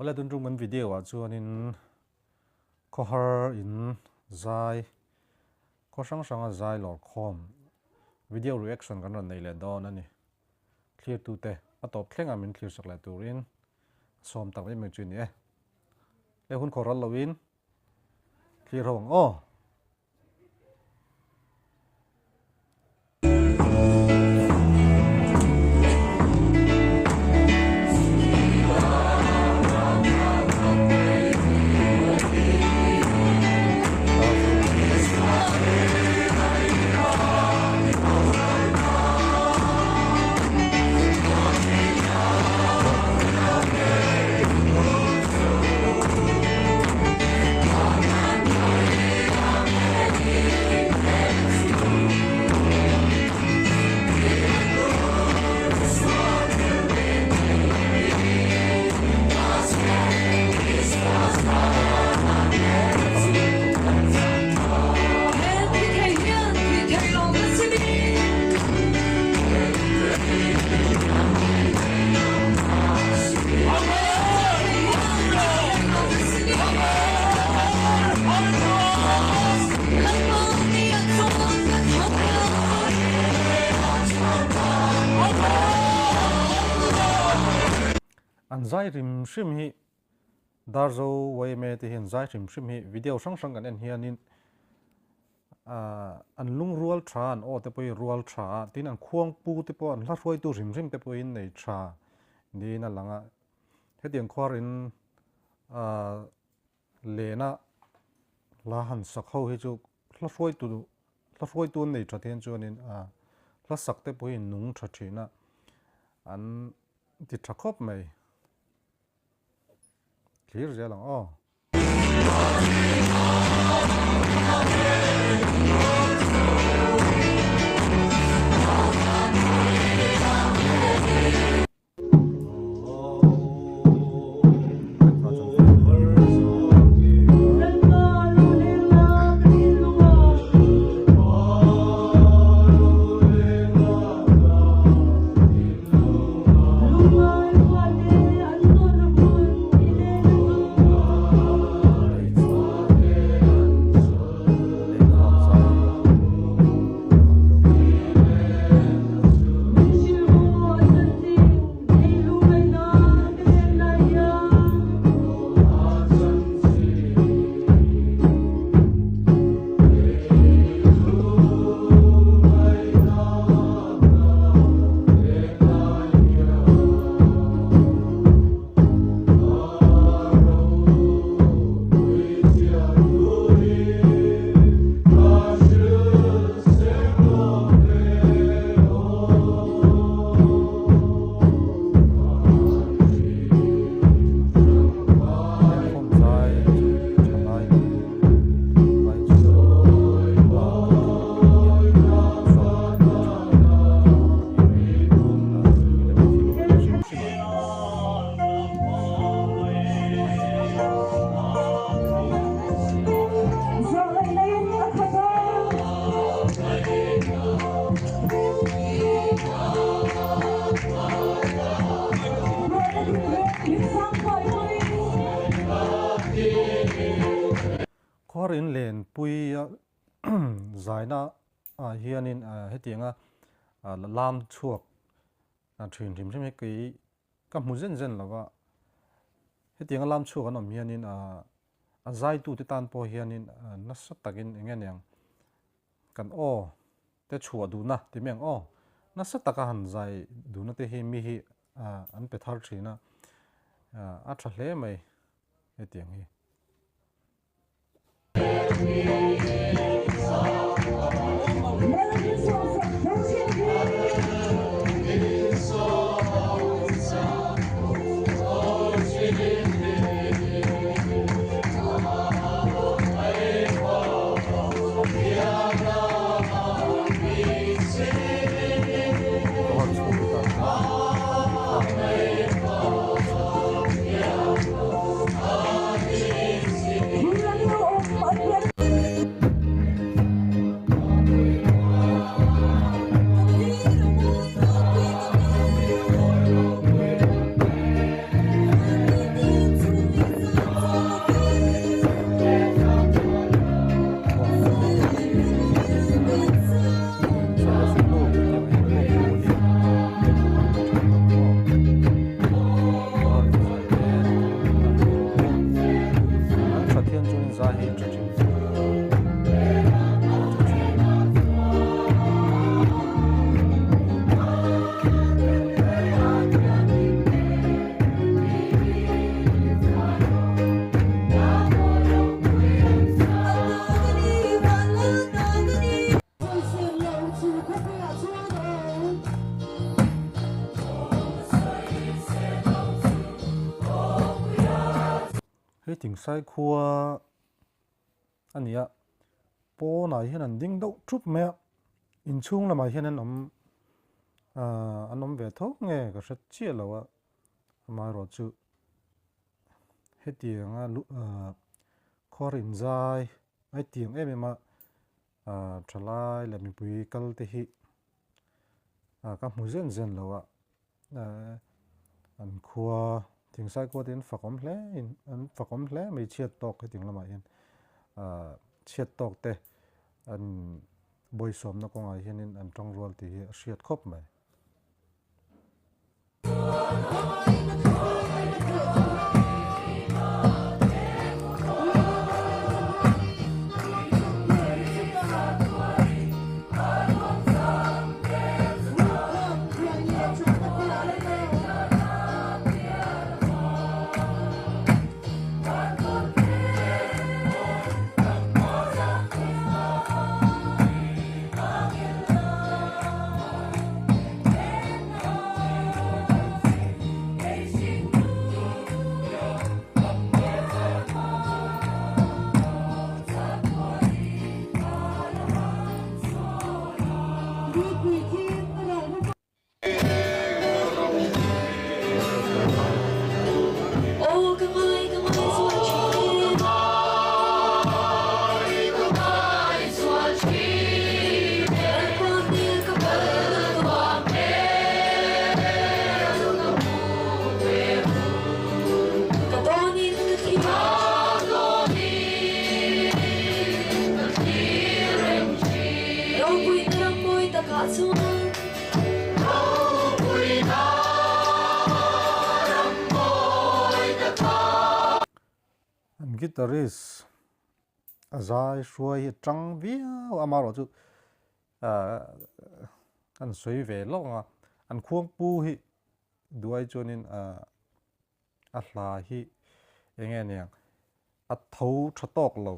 Awle tun tum kan video ah chuanin khawhar in zai khaw hrang hranga zai lawr khawm video reaction kan rawn nei leh dawn a ni. Thlirtute a tawp thlengah min thlir sak leh turin sawm tak em em chu a ni e. Le hun khawh ral loin thlir ho ang aw. An zai hrim hrim hi Darzo yma te hian zai hrim hrim hi video hrang hrang kan en hianin an lungrual tha an aw te pawhin rual tha a, tin an khuang pu te pawh an hla hruaitu hrim hrim te pawhin nei tha niin a lang a. Hetiang khuarin lena hla han sak ho hi chu hla hruaitu hla hruaitu an nei tha te hian chuanin hla sak te pawhin nung tha thin a, an ti tha khawp mai. Thlir zel ang aw. Khuar in lenpui a zaina ah hianin hetianga lam chhuak thin hrim hrim hi kei ka hmu zen zen lo va, hetianga lam chhuak an awm hianin a zaitute tan pawh hianin nasa takin eng nge niang kan aw te chhuah duhna ti mai ang aw nasa taka han zai duhna te hi mi hi an pe thar thin a, a tha hle mai hetiang hi. Hei Thingsai khua a ni a, pawnah hian an ding deuh thup mai a, inchhung lamah hian an awm ahh an awm ve tho nge ka hre chiah lo a, amaherawhchu hetianga ahh khuar inzai a hetiang em em a ahh thalai leh mipui kal te hi ah ka hmu zen zen lo a ahh an khua Thingsai khua te hi an fakawm hle in an fakawm hle mai chhiat tawk hetiang lamah hian ahh chhiat tawk te an bawisawmna kawngah hianin an tangrual tih hi a hriat khawp mai. An guitarist a zai hruai hi a tang viau a, amaherawh chu ahh an sawi ve lawk ang a, an khuangpu hi duai chuanin ahh a hla hi eng nge niang a tho tha tawk lo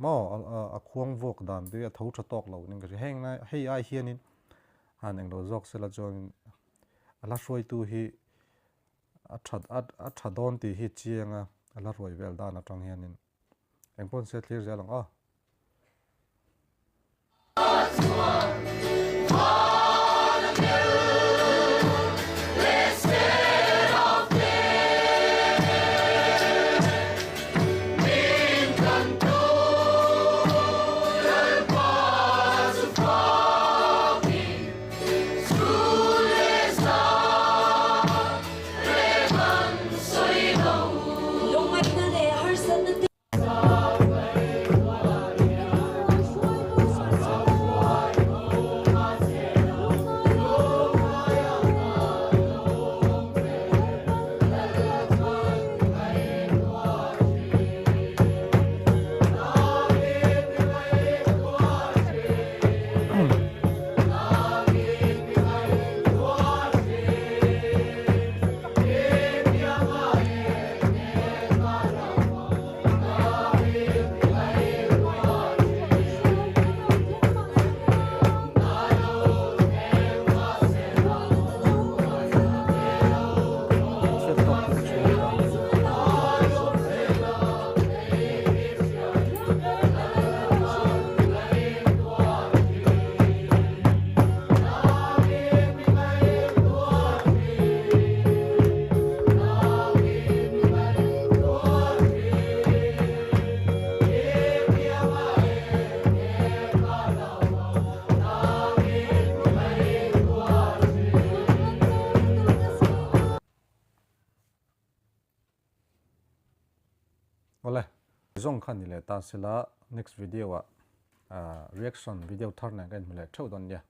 maw a khuang vuak dan te hi a tho tha tawk lo ning ka hria heng lai hei ai hianin han englo zawk sela chuanin a hla hruaitu hi a tha a tha dawn tih hi chiang a a hla hruai vel dan atang hianin engpawh se thlir zel ang aw. Awle, zawng kha ni leh ta sela next video ah reaction video thar nen ka inhmu leh theuh dawn nia.